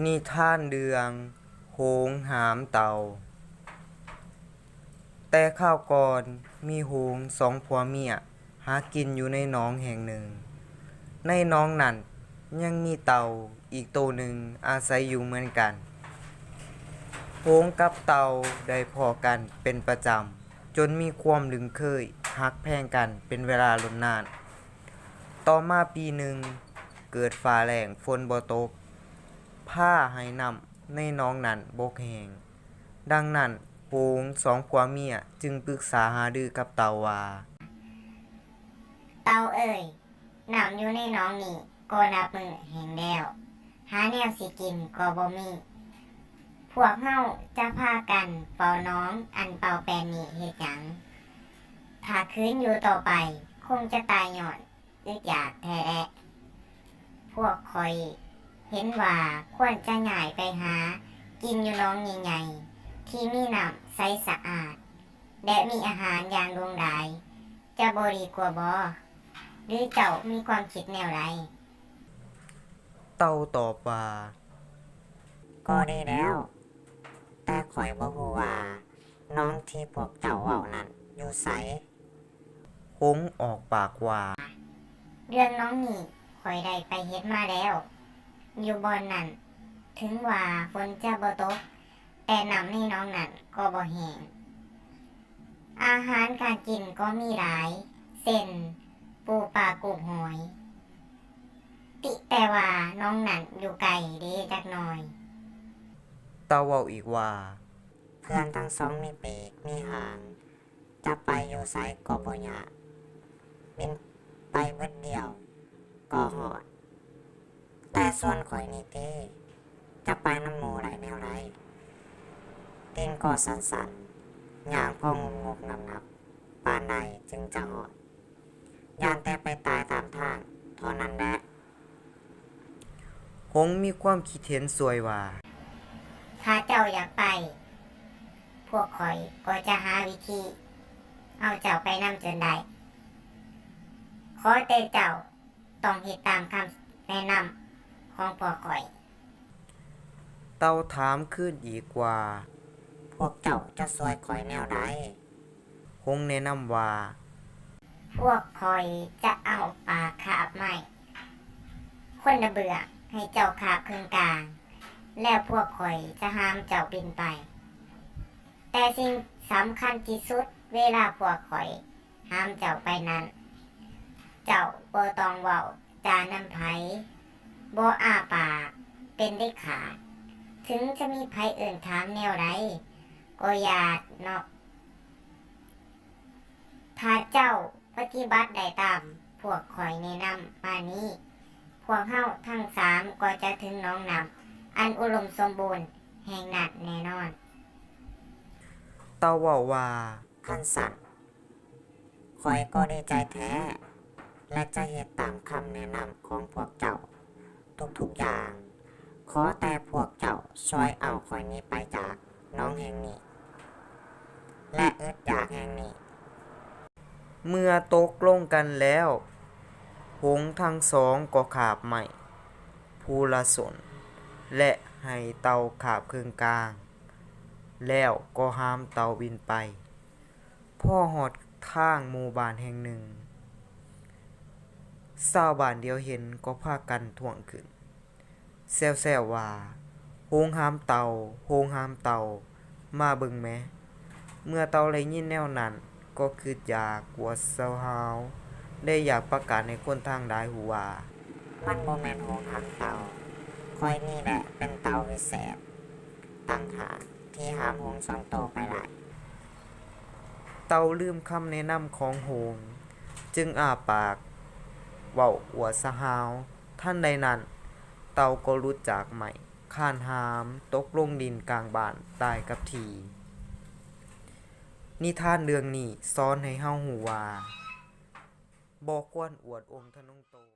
ນິທານເລື່ອງໂຫງຫາມເຕົ່າ. ແຕ່ຄາວກ່ອນ, ມີໂຫງສອງຜົວເມຍຫາກິນຢູ່ໃນໜອງແຫ່ງໜຶ່ງ. ໃນໜອງນັ້ນຍັງມີເຕົ່າອີກໂຕໜຶ່ງອາໄສຢູ່ເໝືອນກັນ. ໂຫງກັບເຕົ່າໄດ້ພໍ້ກັນເປັນປະຈຳ, ຈົນມີຄວາມລຶ້ງເຄີຍຮັກແພງກັນເປັນເວລາດົນນານ. ຕໍ່ມາປີໜຶ່ງ, ເກີດຟ້າແລ້ງຝົນບໍ່ຕົກ, ພາໃຫ້ນ້ຳໃນໜອງນັ້ນບົກແຫ້ງ. ດັ່ງນັ້ນ, ໂຫງສອງຜົວເມຍຈຶ່ງປຶກສາຫາລືກັບເຕົ່າວ່າ, ເຕົ່າເອີຍ, ນ້ຳຢູ່ໃນໜອງນີ້ກໍນັບມື້ແຫ້ງແລ້ວ, ຫາແນວຊິກິນກໍບໍ່ມີ. ພວກເຮົາຈະພາກັນເຝົ້າໜອງອັນເປົ່າແປນນີ້ເຮັດຫຍັງ? ຖ້າຄືນຢູ່ຕໍ່ໄປ, ຄົງຈະຕາຍຍ້ອນ ອຶດຢາກແທ້ແຫຼະ. ພວກຂ້ອຍເຫັນວ່າຄວນຈະຍ້າຍໄປຫາກິນຢູ່ໜອງໃຫຍ່ໆ ທີ່ມີນ້ຳໃສສະອາດ ແລະ ມີອາຫານຢ່າງຫຼວງຫຼາຍ, ຈະບໍ່ດີກວ່າບໍ? ຫຼືເຈົ້າມີຄວາມຄິດແນວໃດ? ເຕົ່າຕອບວ່າ, ກໍດີແລ້ວ, ແຕ່ຂ້ອຍບໍ່ຮູ້ວ່າໜອງທີ່ພວກເຈົ້າເວົ້ານັ້ນຢູ່ໃສ. ຫົງອອກປາກວ່າ, ເລື່ອງໜອງນີ້ຂ້ອຍໄດ້ໄປເຮັດມາແລ້ວ. ຢູ່ບ່ອນນັ້ນ, ເຖິງວ່າຝົນຈະບໍ່ຕົກ, ແຕ່ນ້ຳໃນໜອງນັ້ນກໍບໍ່ແຫ້ງ. ອາຫານການກິນກໍມີຫຼາຍ, ເຊັ່ນ ປູ ປາ ກຸ້ງ ຫອຍ. ຕິແຕ່ວ່າໜອງນັ້ນຢູ່ໄກເດຈັກໜ່ອຍ. ເຕົ່າເວົ້າອີກວ່າ, ເພື່ອນທັງສອງມີປີກມີຫາງ, ຈະໄປຢູ່ໃສກໍບໍ່ຍາກ, ບິນໄປບຶດດຽວກໍຮອດ. ແຕ່ສ່ວນຂ້ອຍນີ້ຕິ, ຈະໄປນຳໝູ່ໄດ້ແນວໃດ? ຕີນກໍສັ່ນໆ, ຍ່າງກໍງຸບໆຫງັບໆ, ປານໃດຈຶ່ງຈະຮອດ? ຢ້ານແຕ່ໄປຕາຍຕາມທາງເທົ່ານັ້ນແຫຼະ. ຫົງມີຄວາມຄິດເຫັນຊ່ວຍວ່າ, ຖ້າເຈົ້າຢາກໄປ, ພວກຂ້ອຍກໍຈະຫາວິທີເອົາເຈົ້າໄປນຳຈົນໄດ້. ຂໍແຕ່ເຈົ້າຕ້ອງເຮັດຕາມຄຳແນະນຳຂອງພວກຂ້ອຍ. ເຕົ່າຖາມຄືນອີກວ່າ, ພວກເຈົ້າຈະຊ່ວຍຂ້ອຍແນວໃດ? ຫົງແນະນຳວ່າ, ພວກຂ້ອຍຈະເອົາປາກຄາບໄມ້ຄົນລະເບື້ອງໃຫ້ເຈົ້າຄາບເຄິ່ງກາງ, ແລ້ວພວກຂ້ອຍຈະຫາມເຈົ້າບິນໄປ. ແຕ່ສິ່ງສຳຄັນທີ່ສຸດເວລາພວກຂ້ອຍຫາມເຈົ້າໄປນັ້ນ, ເຈົ້າບໍ່ຕ້ອງເວົ້າຈານຳໃຜ, ບໍ່ອ້າປາກເປັນເດັດຂາດ. ເຖິງຈະມີໃຜເອີ້ນຖາມແນວໃດກໍຢ່າເນາະ. ຖ້າເຈົ້າປະຕິບັດໄດ້ຕາມພວກຂ້ອຍແນະນຳມານີ້, ພວກເຮົາທັງສາມກໍຈະເຖິງໜອງນ້ຳອັນອຸດົມສົມບູນແຫ່ງນັ້ນແນ່ນອນ. ເຕົ່າເວົ້າວ່າ, ຄັນຊັ້ນ, ຂ້ອຍກໍດີໃຈແທ້ ແລະ ຈະເຮັດຕາມຄຳແນະນຳຂອງພວກເຈົ້າທຸກໆຢ່າງ. ຂໍແຕ່ພວກເຈົ້າຊ່ວຍເອົາຂ້ອຍໜີໄປຈາກໜອງແຫ່ງນີ້ ແລະ ອຶດຢາກແຫ່ງນີ້. ເມື່ອຕົກລົງກັນແລ້ວ, ຫົງທັງສອງກໍຄາບໄມ້ຜູ້ລະສົນ ແລະ ໃຫ້ເຕົ່າຄາບເຄິ່ງກາງ, ແລ້ວກໍຫາມເຕົ່າບິນໄປ. ພໍຮອດທາງໝູ່ບ້ານແຫ່ງໜຶ່ງ, ຊາວບ້ານດຽວເຫັນກໍພາກັນທ້ວງຂຶ້ນ ແຊວໆວ່າ, ໂຮງຫາມເຕົ່າ, ໂຮງຫາມເຕົ່າ, ມາເບິ່ງແມ. ເມື່ອເຕົ່າໄດ້ຍິນແນວນັ້ນ, ກໍຄິດຢາກອວດສະຫາວ ແລະ ຢາກປະກາດໃຫ້ຄົນທັງຫຼາຍຮູ້ວ່າ, ມັນບໍ່ແມ່ນໂຮງຫາມເຕົ່າ, ຂ້ອຍນີ້ແຫຼະເປັນເຕົ່າວິເສດຕ່າງຫາກທີ່ຫາມໂຮງສອງໂຕໄປໄດ້. ເຕົ່າລືມຄຳແນະນຳຂອງໂຮງ, ຈຶ່ງອ້າປາກເວົ້າອວດສະຫາວ. ທັນໃດນັ້ນ, ເຕົ່າກໍຫຼຸດຈາກໄມ້ຄານຫາມ, ຕົກລົງດິນກາງບ້ານ, ຕາຍກັບທີ່. ນິທານເລື່ອງນີ້ສອນໃຫ້ເຮົາຮູ້ວ່າ, ບໍ່ຄວນອວດອົງທະນົງໂຕ.